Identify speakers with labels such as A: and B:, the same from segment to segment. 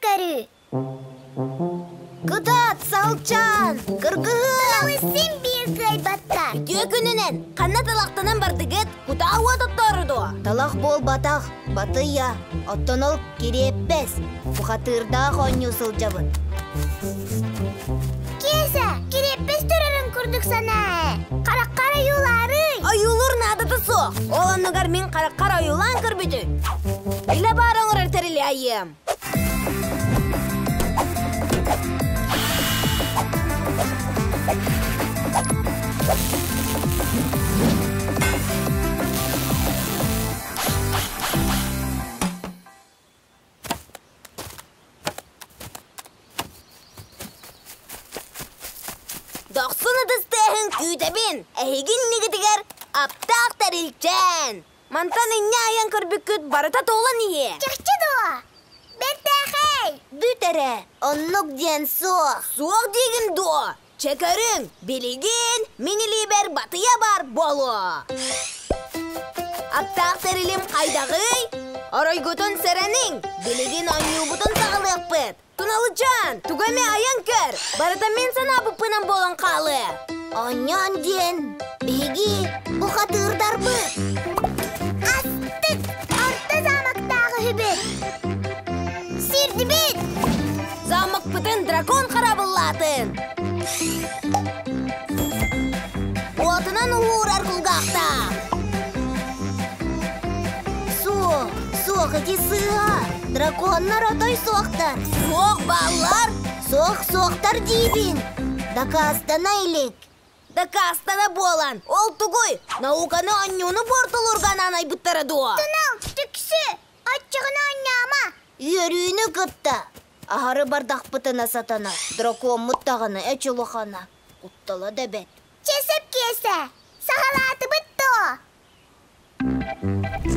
A: Көрүү.
B: Кытаат, Салчаан! Кыргыһыа!
A: Туналы син биир кыайбаттар.
B: Үтүө күнүнэн! Ханна талахтанан бардыгыт? Кутаа уот оттору дуо? Талах буолбатах, батыйа. Оттон ол кириэппэс. Бухатыырдаах оонньуу сылдьабыт.
A: Киэсэ, кириэппэс турарын курдук санаа ээ. Хараххар ойуулаарый.
B: Ойуулуур наадата суох. Ол оннугар мин хараххар ойуулаан көрбүтүм. Илэ баар оҥорор тэрили айыам. Дохсун ытыс тыаһын күүтэбин, эһигин нигитигэр аптаах тэрилчээн. Мантан инньэ айан көрбүккүт барыта туолан иһиэ.
A: Чахчы дуо? Бэртээхэй!
B: Бүт эрэ, оннук диэн суох. Суох диигин дуо? Чэ көрүҥ, билигин мин илиибэр батыйа баар буолуо. Аптаах тэрилим хайдаҕый? Оройгутун сэрэниҥ, билигин оонньуубутун саҕалыахпыт. Туналычаан, тугу эмэ айан көр, барыта мин санаабыппынан буолан хаалыа.
A: Оонньоон диэн, биһиги бухатыырдарбыт. Астык! Орто замоктаах үһүбүт. Сирдибит!
B: Замокпытын дракон харабыллаатын! Уотунан уһуурар кулгаахтаах!
A: Суох, суох ити сыыһа. Драконнар отой суохтар.
B: Суох бааллар!
A: Суох суохтар диибин. Дакаастана илик.
B: Дакаастана буолан, ол тугуй? Науканы оонньууну буортулуурга анаан айбыттара дуо?
A: Тунал, түксү! Оччоҕуна оонньоомо! Үөрүүнү кытта. Аһары бардахпытына сатана, дракоммут даҕаны эч улахана, куттала да бэт. Чэсэп киэсэ, саҕалаатыбыт дуо?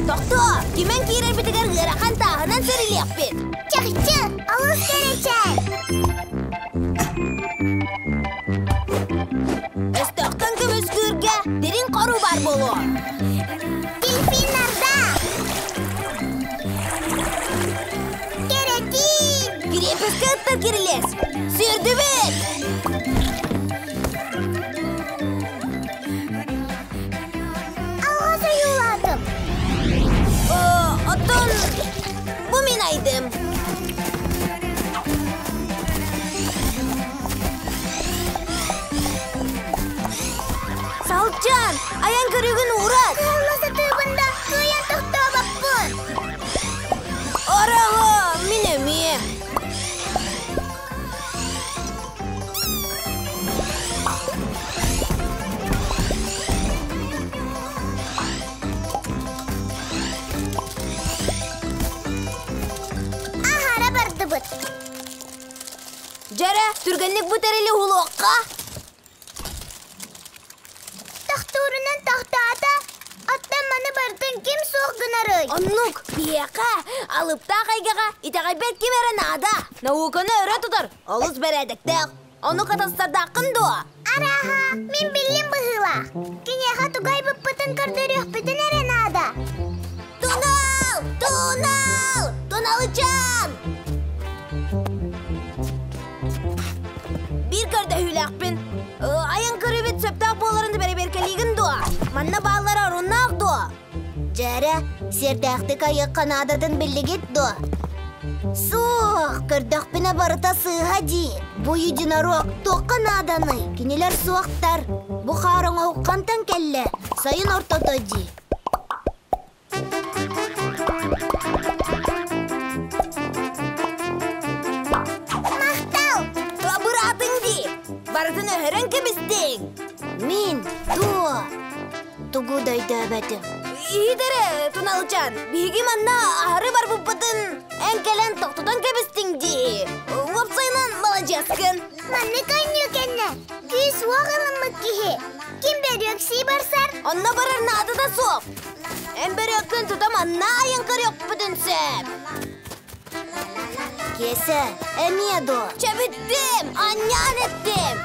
B: Тохтоо! Кимэн киирэрбитигэр ыарахан тааһынан сэрилиэхпит!
A: Чахчы, олус кэрэчээн!
B: Өстөөхтөн көмүскүүргэ дириҥ хоруу баар буолуо!
A: Дельфиннарда! Кэрэтиин!
B: Кириэппэскэ ыттар кирилиэс! Сүүрдүбүт!
A: Алҕас ойуулаатым.
B: Оттон бу мин айдым. Салчан, айан көрүгүн уурат.
A: Кыһалла сатыыбын да, кыайан тохтообоппун.
B: Араҕа, мин эмиэ.
A: Аһара бардыбыт.
B: Дьэрэ, түргэнник бу тэрили уһулуохха.
A: Тохтуурунан тохтоото. Оттон маны барытын ким суох гынарый?
B: Оннук, биһиэхэ, алыптаах эйгэҕэ итэҕэйбэт ким эрэ наада. Науканы өрө тутар, олус бэрээдэктээх. Ону катастардааххын дуо?
A: Арааһа, мин биллим быһыылаах. Киниэхэ тугу айбыппытын көрдөрүөхпүтүн эрэ наада.
B: Тунал! Тунал! Туналычаан! Биир көрдөһүүлээхпин. Айан көрүбүт сөптөөх буоларын бэрэбиэркэлиигин дуо? Манна бааллара оруннаах дуо?
A: Дьээрэ, сиэрдээхтик айыахха наадатын биллигит дуо? Суох, көрдөхпүнэ барыта сыыһа дии. Бу единорог туохха нааданый? Кинилэр суохтар. Бу хаар оҥоһук хантан кэллэ? Сайын ортото дии. Махтал!
B: Быраатыҥ дии! Барытын өһөрөн кэбистиҥ!
A: Мин туо? Тугу да өйдөөбөтүм.
B: Иһит эрэ, Туналычан, биһиги манна аһары барбыппытын эн кэлэн тохтотон кэбистиҥ дии. Уопсайынан маладьыаскын.
A: Маннык оонньуу кэннэ күүс-уох ылыммыт киһи ким бөрүөксүү барсар?
B: Онно барар наадата суох. Эн бөрүөккүн тута манна айан көрүөхпүтүн сөп.
A: Киэсэ, эмиэ дуо?
B: Чэ бүттүм, анньаан эттим.